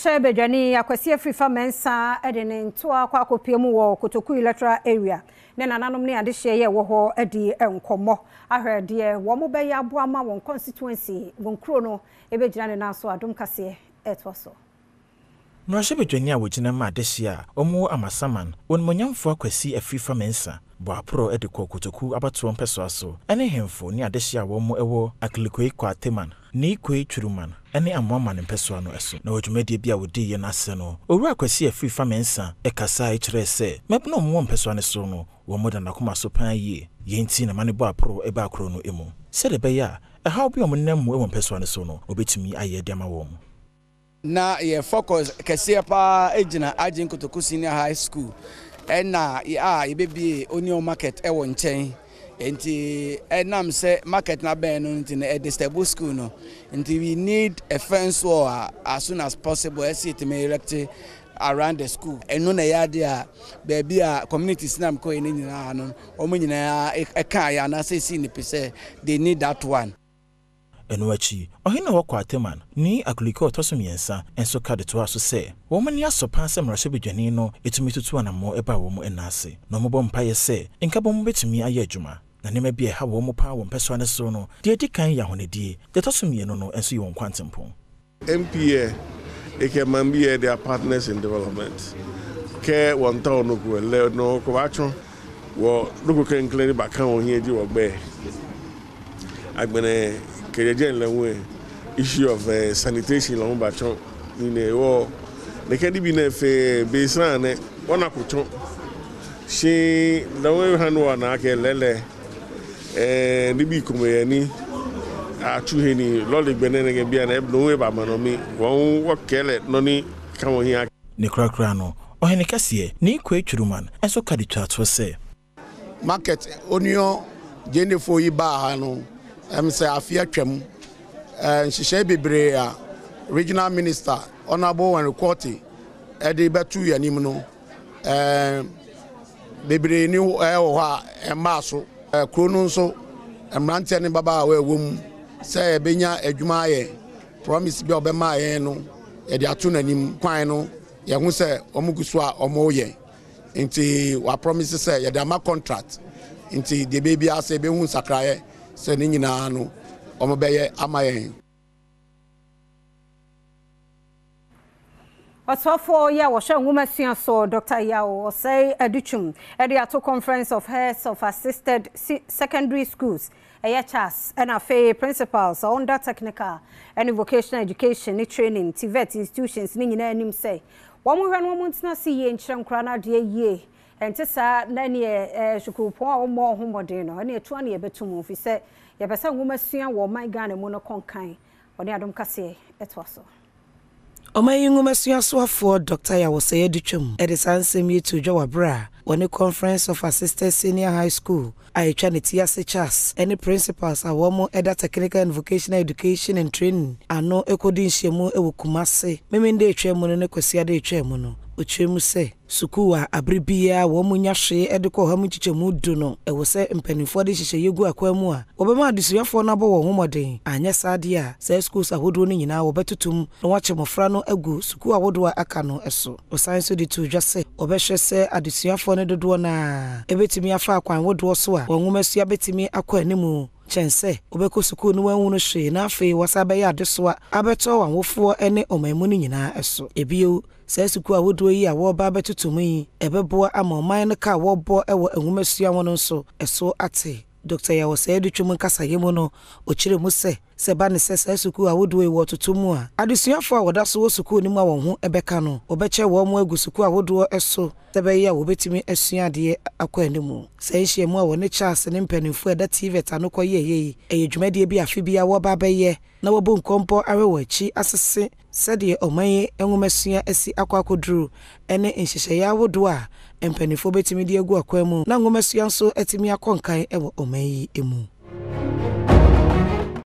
Mmarahyɛbadwani Akwasi Afrifa Mensah de ne ntoa akɔ akɔpue mu wɔ Kotoku Electoral Area ne nananom ne adehyeɛ yɛ ɛwɔ hɔ adi nkɔmmɔ ahwɛ deɛ wɔn bɛyɛ aboa ma wɔn constituency, wɔn kuro no bɛgyina ne nan so. Adom Kaseɛ ɛtoa so. Mmarahyɛbadwani a wɔgyina ma adehyeɛ a wɔwɔ Amasaman, Onimuonyamfoɔ Akwasi Afrifa Mensah bɔ aporɔ de kɔɔ Kotoku abatoɔ mpɛsoa so ne hemfo ne adehyeɛ a wɔn wɔ Akilikoe Kwateman, Niikoe Twuruman ne Amoaman mpɛsoa no so. Na wɔ dwumadie bi a wɔdiiɛ no ase no, Owura Kwasi Afrifa Mensah kasae kyerɛɛ sɛ mmabunu a wɔwɔ mpɛsoa no so no, wɔda n'akoma so paa yie. Yei nti na ma no bɔ aporɔ baa kuro no mu sɛdeɛ ɛbɛyɛ a ɛhaw bi a wɔnam mu wɔ mpɛsoa no so no, wɔbɛtumi ayɛ de ama wɔn. Na yɛ focus kɛseɛ paa gyina Agyen Kotoku Senior High School ɛna a yɛbɛbie Onion Market wɔ nkyɛn. Nti ɛnam sɛ market no abɛn no nti no ɛdisturb school no. Nti we need a fence wall a as soon as possible ɛsɛ yɛtumi erect around the school. Ɛno na ɛyɛ adeɛ a baabi a communities na mekɔɛ no nyinaa no wɔn nyinaa ɛkaeɛ anaasɛ ɛsii ne pi sɛ they need that one. Ɛno akyi, ɔhene a ɔwɔ Kwateman, Nii Akulikor a ɔtɔ so mmiɛnsa nso ka de toaa so sɛ, Wɔn ani asɔ paa sɛ mmarahyɛbadwani no tumi tutu anammɔn baa wɔn nan ase, na wɔbɔ mpaeɛ sɛ nkabom bɛtumi ayɛ adwuma. Na nneɛma bi a ɛha wɔn paa wɔ mpɛsoa no so no, deɛ ɛdi kan yɛ ahonidie, deɛ ɛtɔ so mmienu no nso yɛ wɔn kwantempɔn. MPA eke man bi they are partners in development. Ke wɔn ta no ko le no ko ba tso wɔ no ko kenkle ni ba kan wɔn hie di wɔ gbɛ. Agbene kejeje le ŋue issue of sanitation le ba tso ni ne wɔ ne ke di bi ne fe be sran ne wɔn ako tso si le ŋue han wɔ na ke lele ni bi kome yɛ ni atu he ni lɔli gbene ne ke bia ne no ŋue ba ma no mi wɔn wɔ kɛlɛ no ni ka wɔn hia. Ne korakora no, ɔhene kɛseɛ Nii Koe Twuruman nso ka de twaa toɔ sɛ. Market onion gyenefo yi baa ha no, sɛ afe atwam nhyehyɛe bebree a regional minister Honourable Henry Quartey ɛde bɛto yɛn anim no, bebree ni ɛwɔ hɔ a ɛmmaa so. Kuro no nso mmeranteɛ ne mmabaawa a ɛwɔ mu sɛ yɛbɛnya adwuma ayɛ, promise bi a ɔbɛmaa yɛn no yɛde ato n'anim. Kwan no yɛho sɛ wɔn gu so a wɔreyɛ, nti wa promise sɛ yɛde ama contract, nti deɛ baabi sɛ yɛbɛhu nsakraeɛ sɛ ne nyinaa no wɔn bɛyɛ ama yɛn. Ɔsɔfoɔ yi a wɔhwɛ nwoma sua so, Dr. Yaw Osei Adutwum, ɛde ato Conference of Heads of Assisted Secondary Schools, ɛyɛ CHASS, ɛna afei principals under technical and vocational education ne training, TVET institutions ne nyinaa anim sɛ wɔn hwɛ no wɔn ntena se yie nkyerɛ nkora no adeɛ yie. Ɛnte saa na neɛ sukuupɔn a wɔmmɔ ho mmɔden no ɛne ɛtoa ne yɛbɛto mu, fi sɛ yɛpɛ sɛ nwoma sua wɔ ɔman Ghana mu no kɔnkan. Ɔne Adom Kaseɛ ɛtoa so. Ɔman yi nwomasuasoafoɔ Dr. Yaw Osei Adutwum de saa nsɛm yi to dwa wɔ berɛ a wɔne Conference of Assisted Senior High School a ɛtwa ne ti ase CHASS ne principals a wɔn da Technical and Vocational Education and Training ano kɔdi nhyiamu wɔ Kumase Memenda atwa mu no ne Kwasiada atwa mu no. Ɔkyerɛ mu sɛ sukuu a abere biara wɔn nya hwee de kɔ 10% no, ɛwɔ sɛ mpanimfoɔ de nhyehyɛeɛ gu akwan mu a wɔbɛma adesuafoɔ no abɔ wɔn ho mmɔden. Anyɛ saa deɛ a, saa schools ahodoɔ no nyinaa wɔbɛtotom na wɔakyɛ mmɔfra no agu sukuu ahodoɔ a aka no so. Ɔsan nso de too dwa sɛ wɔbɛhwɛ sɛ adesuafoɔ no dodoɔ no a ɛbɛtumi afa akwan wodoɔ so a wɔn nwomasua bɛtumi akɔ anim kyɛn sɛ wɔbɛkɔ sukuu no wɔanhunu hwee na afei wɔsan bɛyɛ adesoa abɛtɔ wɔn awofoɔ ne ɔman mu no nyinaa so. Ebio, saa sukuu ahodoɔ yi a wɔreba abɛtoto mu yi, ɛbɛboa ama ɔman no ka a wɔrebɔ wɔ nwomasua ho no nso ɛso ate. Dr. Yaw Osei Adutwum nkasayɛ mu no, ɔkyerɛ mu sɛ sɛ ɛba ne sɛ saa sukuu ahodoɔ yi wɔretoto mu a, adesuafoɔ a wɔda so wɔ sukuu no mu a wɔn ho bɛka no, wɔbɛkyɛ wɔn mu agu sukuu ahodoɔ so sɛ ɛbɛyɛ a wɔbɛtumi asua adeɛ akɔ anim. Saa nhyiamu a wɔne CHASS ne mpanimfoɔ a ɛda TVET ano kɔyɛeɛ yi, ɛyɛ dwumadie bi a afe biara wɔreba abɛyɛ na wɔabu nkɔmpɔ ahwɛ wɔn akyi asese sɛdeɛ ɔman yi nwomasua asi akɔ akɔduru ne nhyehyɛeɛ ahodoɔ a mpanimfoɔ bɛtumi de agu akwan mu na nwomasua nso atumi akɔ nkan wɔ ɔman yi mu.